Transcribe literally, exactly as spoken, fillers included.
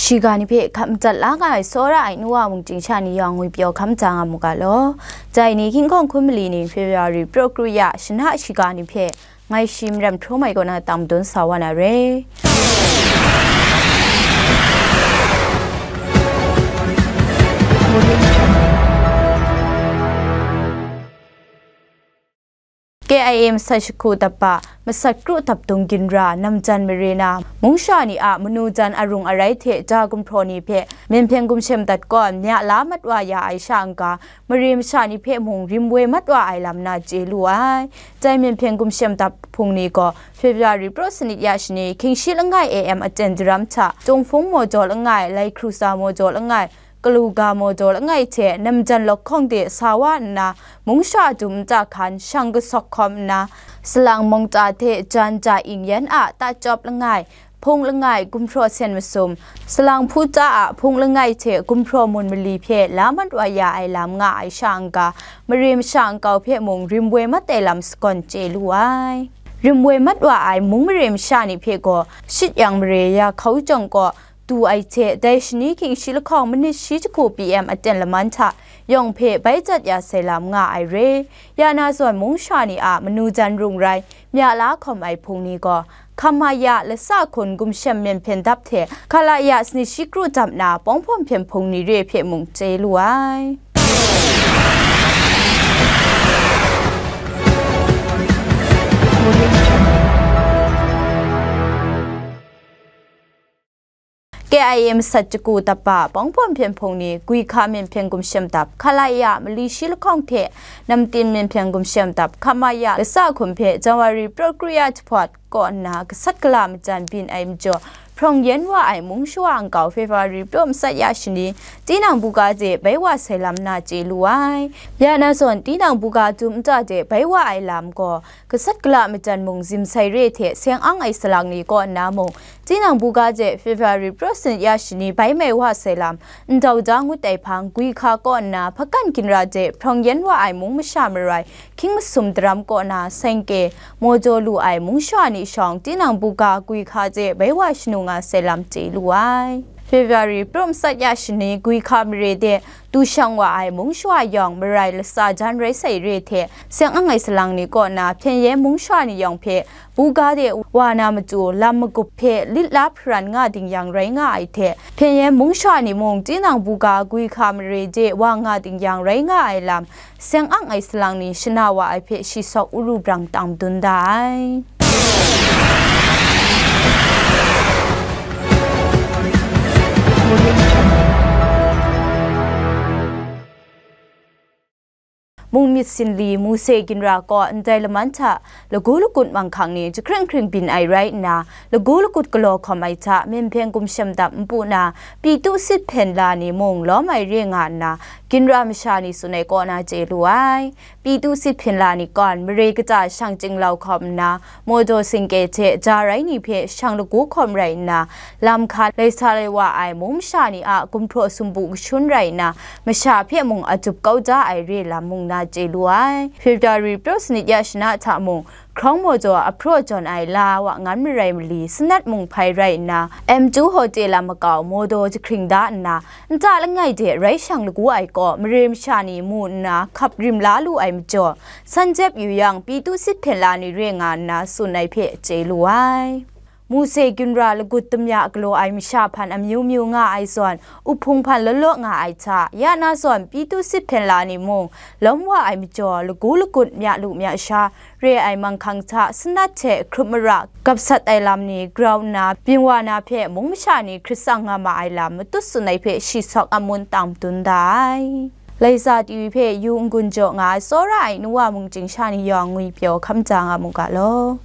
Shiga ni hpe hkap madat la nga ai tsawra ai nu wa mung chyingsha ni yawng ngwi pyaw hkam ja nga mu ga law. Dai ni hkinghkawng hkun mali ni February praw kru ya shana shiga ni hpe ngai shi maram hkrum ai kaw na tang madun sa wa na re. K I A masat shahku dap a, masat kru dap dung ginra, namjan mare na, mungsha ni a manu jan arung arai hte ja gumhpraw ni hpe myen hpyen gumshem dat kaw, mya la mat wa ya ai sha n-ga, mare masha ni hpe mung rim woi mat wa ai lam na chye lu ai. Dai myen hpyen gumshem dap hpung ni gaw, February praw sanit ya shani, hkying shi langai A M aten daram hta, Dongfung Mawdaw langai, Lai Hkrusa Mawdaw langai, Kaluga Mawdaw langai hte namjan lawk hkawng de sa wa nna, mungsha dum nta hkan shang gasawk hkawm nna, salang mawngta hte jan ja ing yan a tachyawp langai, hpung langai, gumhpraw sen masum, salang hputa a hpung langai hte gumhpraw mun mali hpe la mat wa ya ai lam nga ai sha n-ga, mare masha nkau hpe mung rim woi mat ai lam sagawn chye lu ai. Rim woi mat wa ai mung mare masha ni hpe gaw, shit yang mare ya hkau jawng kaw, du ai hte, dai shani hkying shi lahkawng manit shi jahku P M aten laman hta yawng hpe bai jat ya sai lam nga ai re. Ya na zawn mungsha ni a manu jan rung rai, mya la hkawm ai hpung ni gaw, hkam ma ya lasa hkun gumshem myen hpyen dap hte, hkala ya sanit shi kru dap na, pawng hpawm hpyen hpung ni re hpe mung chye lu ai. K I A masat jahku dap a, pawng hpawm hpyen hpung ni, gwi hka myen hpyen gumshem dap, hkala ya mali shi lahkawng hte, namtin myen hpyen gumshem dap, hkam ma ya lasa hkun hpe January praw kru ya jahpawt kaw nna, gasat gala majan byin ai majaw, hprawng yen wa ai mung shawa nkau February praw masat ya shani, tinang buga de bai wa sai lam na chye lu ai. Ya na zawn, tinang buga dum nta de bai wa ai lam gaw, gasat gala majan mung zim sai re hte seng ang ai salang ni kaw nna mung, tinang buga de February praw sanit ya shani bai mai wa sai lam, ndau da ngut ai hpang, gwi hka kaw nna hpakan ginra de hprawng yen wa ai mung masha marai, hkying masum daram kaw na seng ke, maw jaw lu ai mungsha ni shawng, tinang buga gwi hka de bai wa shanu nga sai lam chye lu ai. February praw masat ya shani, gwi hka mare de, du shang wa ai mungsha yawng, marai lasa jan rai sai re hte, seng ang ai salang ni kaw na, hpyen yen mungsha ni yawng hpe, buga de wa na matu, lam magup hpe lit la hparan nga ding yang rai nga ai hte, hpyen yen mungsha ni mung, tinang buga gwi hka mare de wa nga ding yang rai nga ai lam, seng ang ai salang ni shana wa ai hpe shi sawk uru brang tang dun da ai. Mung myit sinli, Muse ginra kaw ndai laman hta lagu lagut manghkang ni jahkring hkring byin ai rai nna, lagu lagut galaw hkawm ai hta myen hpyen gumshem dap npu na, Pitu sit hpyen la ni mung lawm ai re nga nna, ginra masha ni tsun ai kaw na chye lu ai. Pitu sit hpyen la ni kawn, mare kata shang chyinglau hkawm nna, mawdaw singke hte ja rai ni hpe shang lagu hkawm rai nna, lam hkan lai sa lai wa ai mung masha ni a gumhpraw sumpu kashun rai nna, masha hpe mung adup kau da ai re lam mung na chye lu ai. February praw sanit ya shana hta mung, hkrawng mawdaw ahpraw jawn ai la wa ngan marai mali sanat mung hpai rai nna, M two Hotel a makau mawdaw jahkring da nna, nta langai de rai shang lagu ai kaw, mare masha ni mu nna hkap rim la lu ai majaw, san jep yu yang, Pitu sit hpyen la ni re nga nna tsun ai hpe chye lu ai. Muse ginra lagut damya galaw ai masha hpan amyu myu nga ai zawn, uhpung hpan law law nga ai hta, ya na zawn, Pitu sit hpyen la ni mung, lawm wa ai majaw, lagu lagut mya lu mya sha, re ai manghkang hta, sanat hte hkrup mara, gapsat ai lam ni grau nna, byin wa na hpe mung masha ni hkrit tsang nga ma ai lam matut tsun ai hpe shi sawk amun tang dun da ai. Laisa T V hpe yu n-gun jaw nga ai tsawra ai nu wa mung chyingsha ni yawng ngwi pyaw hkam ja nga mu ga law.